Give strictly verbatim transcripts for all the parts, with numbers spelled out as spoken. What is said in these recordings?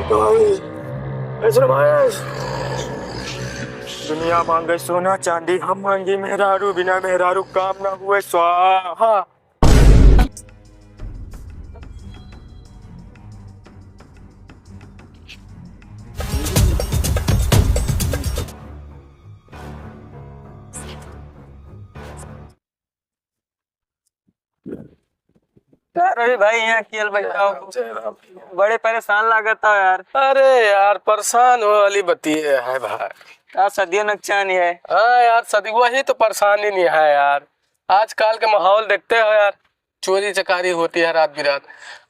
भाई, ऐसे ना भाई। दुनिया मांगे सोना चांदी, हम मांगी मेहरारू, बिना मेहरारू काम ना हुए, स्वाहा। का रवि भाई, यहाँ अकेल बैठा हो? जय राम, जय राम। बड़े परेशान लागत हो यार। अरे यार, परेशान हो वाली बतिये है भाई। का सदियों नकचानी है? हाँ यार, सदी वही तो परेशानी नहीं है यार। आजकल के माहौल देखते हो यार, चोरी चकारी होती है रात बिरात।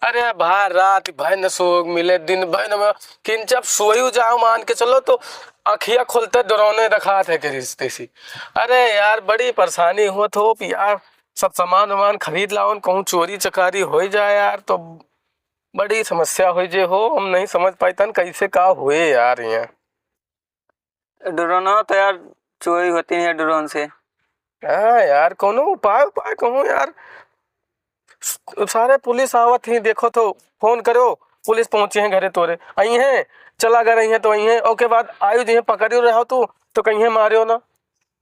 अरे भाई, रात भर न सो मिले, दिन भर न, कि जब सोयु जाओ, मान के चलो, तो अखिया खोलते डरोने दिखात है कि रिश्ते सी। अरे यार, बड़ी परेशानी होत हो यार, सब सामान वामान खरीद लाओन, कहूँ चोरी चकारी होइ जाए यार, तो बड़ी समस्या होइ जे हो। हम नहीं समझ पाइतन कैसे का हुए यार यहाँ। ड्रोन तो यार, चोरी होती है ड्रोन से। हाँ यार, कोनो उपाय, उपाय कहूँ यार। स-, सारे पुलिस आवत ही, देखो तो फोन करो, पुलिस पहुँची है घरे तोरे। आई हैं, चला गए रही हैं तो आई हैं, ओके बाद आयु जी हैं, पकड़ियो रहो तू, तो कहीं हैं मारियो ना।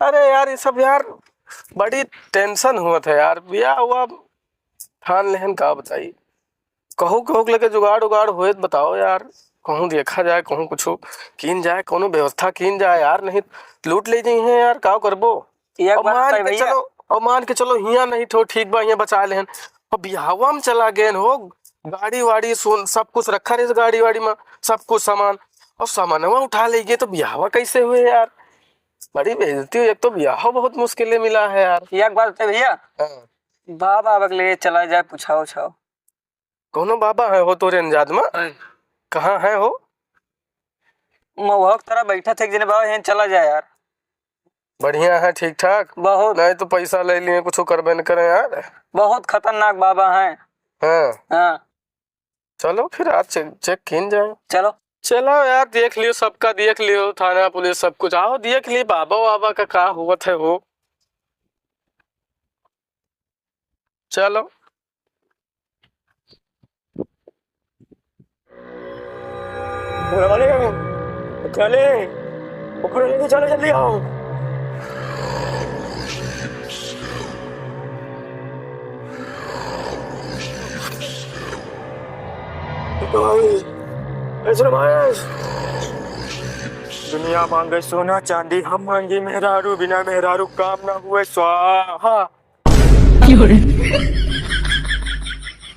अरे यार, ये सब यार बड़ी टेंशन हुआ था यार, बिया हुआ ठान लेहन का बताई। कहूँ, कहूँ के लेके जुगाड़ उगाड़ होए त बताओ यार, कहूँ देखा जाए, कहूँ कुछ कीन जाए, कोनो व्यवस्था कीन जाए यार, नहीं लूट ले जाई हैं यार, का करबो? एक और बात मान बताई के भैया। चलो, और मान के चलो हियाँ नहीं ठो ठीक बा, हियाँ बचा लेहन, और बियाहवा में चला गए हो, गाड़ी वाड़ी सोन सब कुछ रखा रहे गाड़ी वाड़ी में, सब कुछ सामान, और सामानवा उठा ले गए तो बियाहवा कैसे हुए यार? बड़ी बेइज्जती हुई, एक तो बियाह बहुत मुश्किल से मिला है यार। एक बात बताई भैया, हाँ। बाबा आवे के लिए चला जाए, पूछाओ उछाओ। कौनो बाबा है हो तोरे अंजाद में? है। कहाँ है हो? महुआ के तरह बैठा थे, एक जने बाबा, यहाँ चला जाए यार। बढ़िया है, ठीक ठाक? बहुत। नहीं तो पैसा ले लिए, कुछ करबे न करे यार। बहुत खतरनाक बाबा हैं। हाँ। हाँ। चलो फिर आज चेक, चेक कीन जाए। चलो। चलो यार, देख लियो, सबका देख लियो, थाना पुलिस सब कुछ। आओ देख लियो बाबा वाबा का का हुआ थे हो। चलो। चले, चले, चले, जल्दी आओ। ऐसे ना भाई। दुनिया मांगे सोना चांदी, हम मांगी मेहरारू, बिना मेहरारू काम ना हुए, स्वाहा।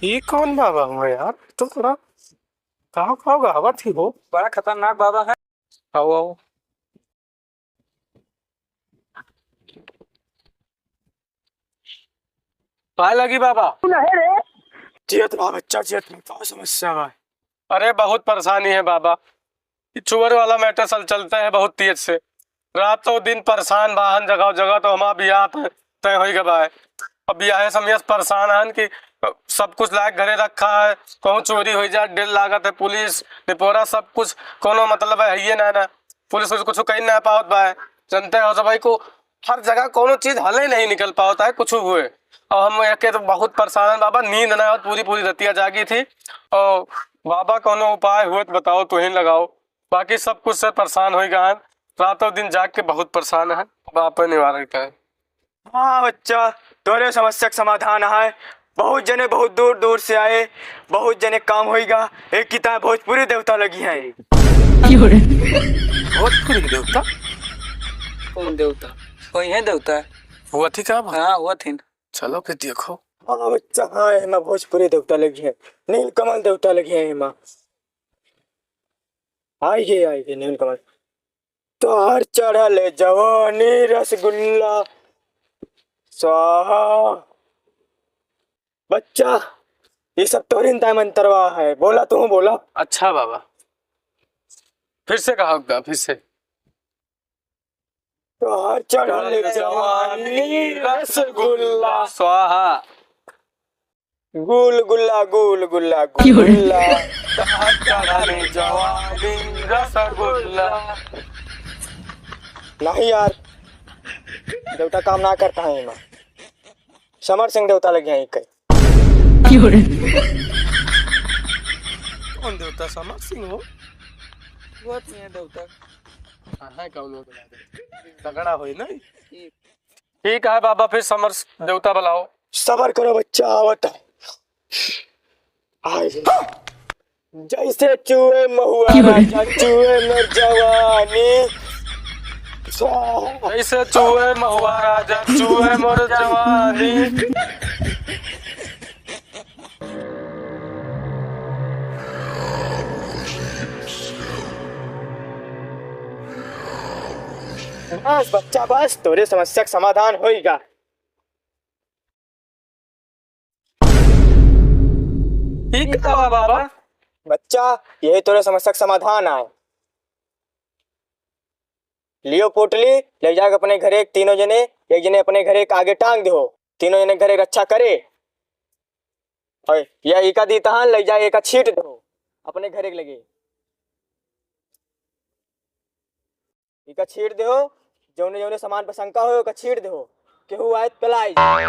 ये कौन बाबा हुआ यार? तो थोड़ा काव काव गावत ही हो। बड़ा खतरनाक बाबा है। आओ, आओ। पाए लगी बाबा। नहीं रे। जियत रहा बच्चा, जियत रहा। का समस्या बा? अरे, बहुत परेशानी है बाबा। ये चोर वाला मैटर सल चलता है बहुत तेज से। रातों दिन परेशान बाहन, जगह जगह तो हमार बियाह तय, तय होई गवा है। अब बियाह समय से परेशान हन कि सब कुछ लायक घरे रखा है, कहूँ चोरी हो जाए, डर लागत है, पुलिस निपोरा सब कुछ, कोनो मतलब है, है ये ना, ना। पुलिस कुछ, कुछ कही ना पावत बा है। जनते हो सब भाई को हर जगह कोनो चीज हले नहीं निकल पावत है, कुछ हुए। और हम एक तो बहुत परेशान हन बाबा, नींद ना आवत, पूरी पूरी रतिया जागी थी। और बाबा कोनो उपाय हुए तो बताओ, तू ही लगाओ। बाकी सब कुछ से परेशान होई गए हैं, रातों दिन जाग के बहुत परेशान हैं। अब आप निवारण करें। हाँ बच्चा, तोरे समस्या का समाधान है। बहुत जने बहुत दूर दूर से आए, बहुत जने काम होइगा। एक किताब भोजपुरी देवता लगी है। भोजपुरी देवता? कौन देवता? वही है देवता। हुआ थी का? हाँ, हुआ थी। चलो फिर देखो। हाँ बच्चा, हाँ, एमा भोजपुरी देवता लगी है, नीलकमल देवता लगी है एमा। आई गे, आई गे नीलकमल। तोहर चढ़ल जवानी रसगुल्ला स्वाहा। बच्चा, ये सब तोहरी दाय मंतरवा है। बोला, तू बोला। अच्छा बाबा, फिर से कहा, फिर से। तोहर चढ़ल जवानी रसगुल्ला स्वाहा। गुल गुल्ला, गुल गुल्ला, गुल गुल्ला। तोहर चढ़ल जवानी रसगुल्ला। नहीं यार, देवता काम ना करता है एमा। समर सिंह देवता लगे हैं एक। कौन देवता? समर सिंह हो? हुआ तो यहाँ देवता। हाँ, हाँ, कौन हो? तगड़ा होई ना? ठीक। ठीक है बाबा, फिर समर देवता बुलाओ। सबर करो बच्चा, आवत है। आए। जैसे चुए महुआ राजा, चुए मोर जवानी। स्वाहा। जैसे चुए महुआ राजा, चुए मोर जवानी। बस बच्चा, बस, तोरे समस्या का समाधान होइगा। ठीक है बाबा। बच्चा, यही तोरे समस्या का समाधान आए। लियो पोटली, ले जाके अपने घरे एक तीनों जने, एक जने अपने घरे एक आगे टांग देहो, तीनों जने घरे रक्षा करे। और या इका दी तहान, ले जाए एका छीट देहो अपने घरे के लगे। इका छीट देहो, जौने जौने सामान पर शंका होए, ओका छीट देहो। केहू आए त पेलाई जाए।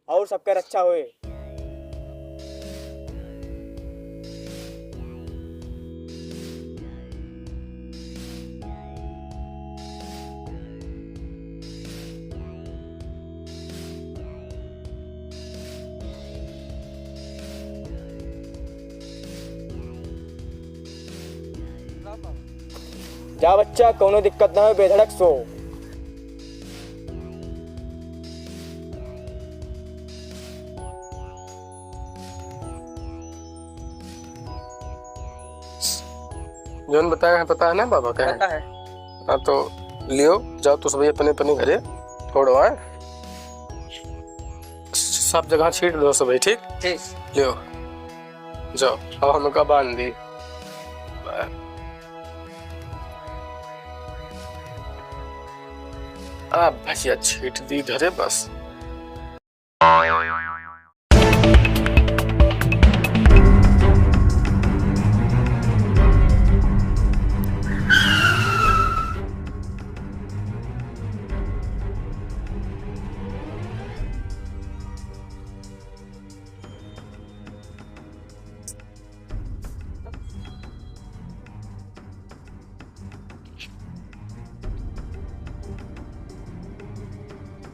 और सबके रक्षा होए। जा बच्चा, कौनो दिक्कत ना हो, बेधड़क सो। जौन बताया है, पता है ना बाबा, क्या है? पता है। हाँ, तो लियो, जाओ तो सभी अपने अपने घरे छोड़ो, हाँ? सब जगह छीट दो सभी, ठीक? ठीक। लियो, जाओ, अब हमका बांध दी। अब भैया छीट दी घरे बस।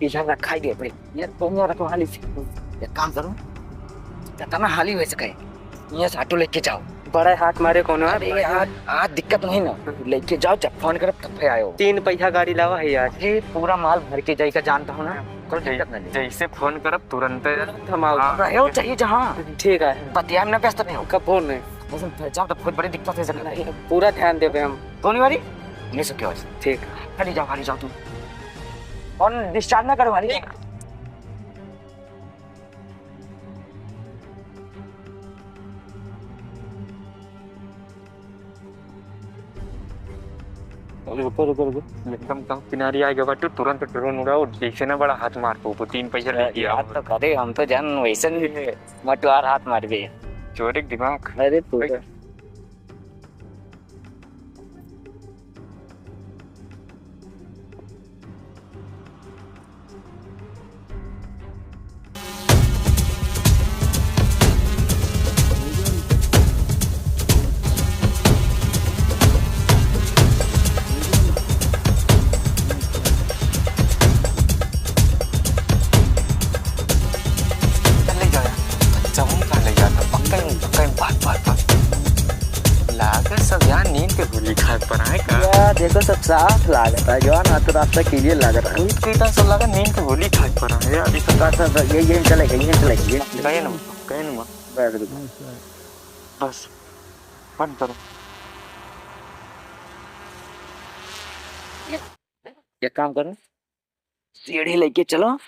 इधर रखा ही दे भाई। यार, तुम यार रखो हाली से। एक काम करो, जितना हाली हो सके, यहाँ से ऑटो लेके जाओ। बड़ा हाथ मारे कोनो है? अरे यार, आज दिक्कत नहीं ना, लेके जाओ, जब फोन करब तब पे आयो। तीन पहिया गाड़ी लावा है यार। अरे, पूरा माल भर के जाई का जानता हो ना, कोई दिक्कत नहीं। जैसे फोन करब तुरंत। हम आओ। हाँ। रहे हो चाहिए जहाँ। ठीक है। बतिया में ना व्यस्त नहीं हो। कब फोन नहीं? बस हम जाओ तो बहुत बड़ी दिक्कत है सर। नहीं, पूरा ध्यान देबे हम। कौन वाली? नहीं सो क्या? ठीक। खाली जाओ, खाली जाओ तुम। फोन डिस्टर्ब ना करो, खाली। ठीक। अरे रुको, रुको, रुको। एकदम गाँव किनारे आ गया बाटू, तुरंत ड्रोन उड़ाओ, जैसे ना बड़ा हाथ मार को, तीन पैसा ले यार, गया। यार तो करे, हम तो जान वैसे नहीं मटुआर हाथ मार दे। चोर एक दिमाग। अरे पूरा। ले जाओ यार, जमीन कहाँ ले जाता? पक्का ही, पक्का ही, भाग, भाग, भाग। लागत सब यहाँ नींद के गोली खाए पर आए का? यार, देखो, सब साफ लागत है, जो है ना, तो रास्ता clear लागत है। कोई चीता सब लगा नींद के गोली खाए पर आए यार। ये तो का सब, ये, ये चलेगा, ये चलेगा, ये। कहीं ना, कहीं ना। बस, बस, बंद करो। एक काम करो, सीढ़ी लेके चलो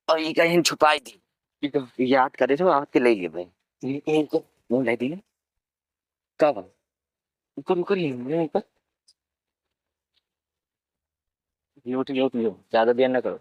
और ई कहीं छुपाई दी। ठीक है। याद करे तो आके ले ले भाई। ये, ये, ये। वो ले दी। का बा? ऊपर, ऊपर ही है, ऊपर। ये उठ, ये उठ, ये उठ। ज्यादा देर ना करो।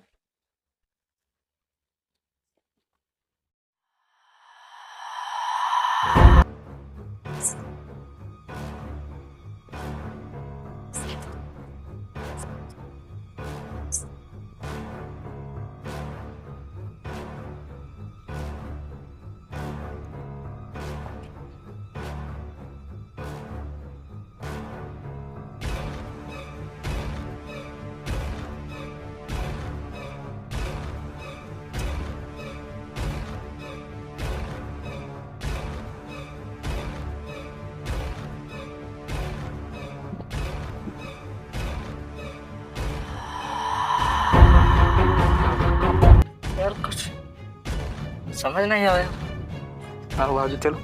समझ नहीं आया। हाँ, बाबूजी, चलो।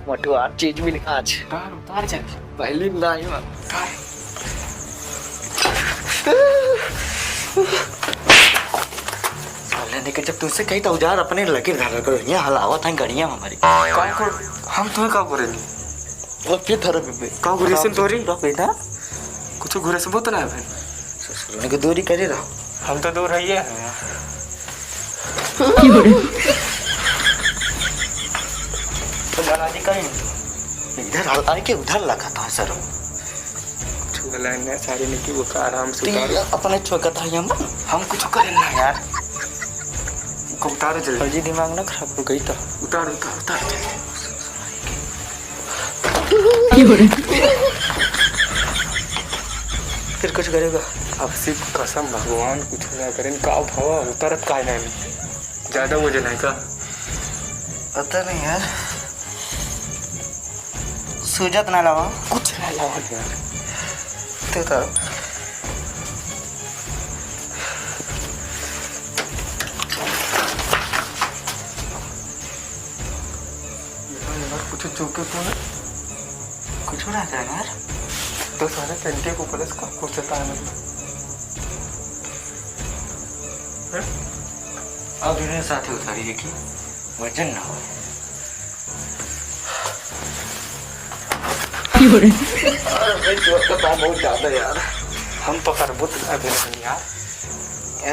मोटू, आज चीज मिली आज। उतार, उतार जल्दी। पहली ना आई बात। साले ने के जब तुझसे कही तो उधार अपने लकीर धारण करो, यहाँ हलावत हैं गड़िया हमारी। का कर, हम तुम्हें का करेंगे? और फिर धरो बेबे। का घुरेसन तोरी? बेटा। कुछ घुरेसबो तो ना है भाई। ससुरन के दूरी करे रहो। हम तो दूर हइये हैं। तो दादाजी कहीं इधर हल-, आए के उधर लगा था सर। छुअला ने सारे निकी वो का आराम से तो ये उतारो। अपने छुआ का था ये हम। हम कुछ करें ना यार। इनको उतारो जल्दी। फर्जी दिमाग ना खराब हो गई तो। उतार, उतार, उतार जल्दी। फिर कुछ करेगा? अब सिर्फ कसम भगवान कुछ ना करें। का भवा उतरत काहे ना? ज्यादा वजन है का? पता नहीं यार, सूजत ना लावा। कुछ ना लावा यार। तू तो यार, यार, कुछ चूके तो है? कुछ हो रहा है यार? तो सारे पेंटिया को प्लस का कुछ होता है मतलब। हैं? अब इन्हें साथे उतारी है कि वजन ना हो। अरे भाई, चोर का दाम बहुत ज्यादा है यार। हम पकड़बो तो अभी नहीं यार। ए,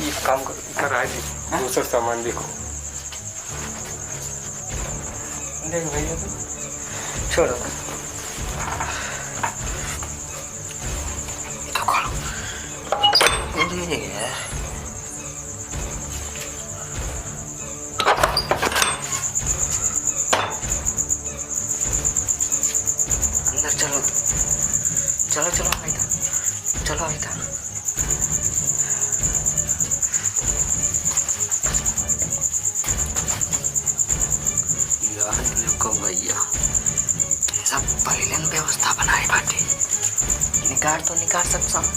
एक काम कर, कराए दे, हाँ? दूसर सामान देखो। देख भैया, तू छोड़ो। ये तो खोलो। अरे यार। अंदर चलो। चलो, चलो, आइता। चलो, आइता। यार, देखो भैया, सब पहिले न व्यवस्था बनाए बाटे। निकाल तो निकाल सब सामान।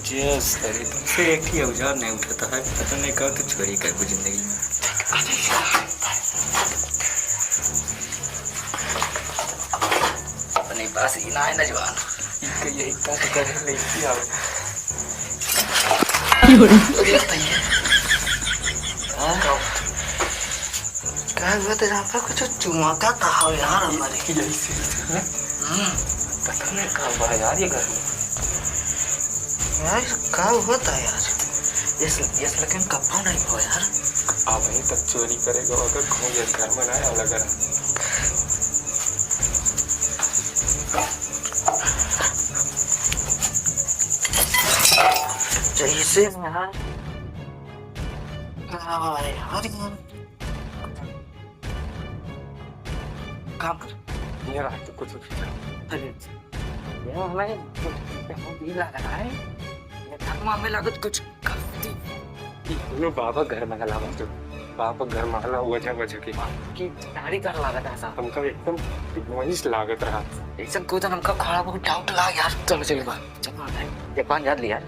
जे सरे तुमसे एक ही औजार नहीं उठाता है, पता नहीं कब तो चोरी करबो जिंदगी में। अपने पास ही ना है ना जवान। इनके यही काम करे, लेके आओ। अरे बताइए। हाँ? का हुआ तो यहाँ पर कुछ चुमाका था यार हमारे। यही से, यही से, हैं? हम्म। पता नहीं का हुआ यार ये घर में। यार, का हुआ था यार? इस, इस लेकिन कब्बो नहीं हुआ यार। अब वहीं तक चोरी करेगा, अगर कहूँ ये घर में ना आया लगा। जैसे यार। हाँ यार, ये काम कर। ये रहा तो कुछ। अरे, ये हमें, ये लग रहा है। ये काम हमें लागत कुछ गलती। ई दोनों बाबा घर में हला, बाबा घर में हला, वजह, वजह के। की दाढ़ी कर लागत है साहब। हमका एकदम वंश लागत रहा। ऐसा कोई तो हमका खड़ा बहुत doubt ला यार। चलो, चलो, बाहर। चलो, एक बार याद लिया।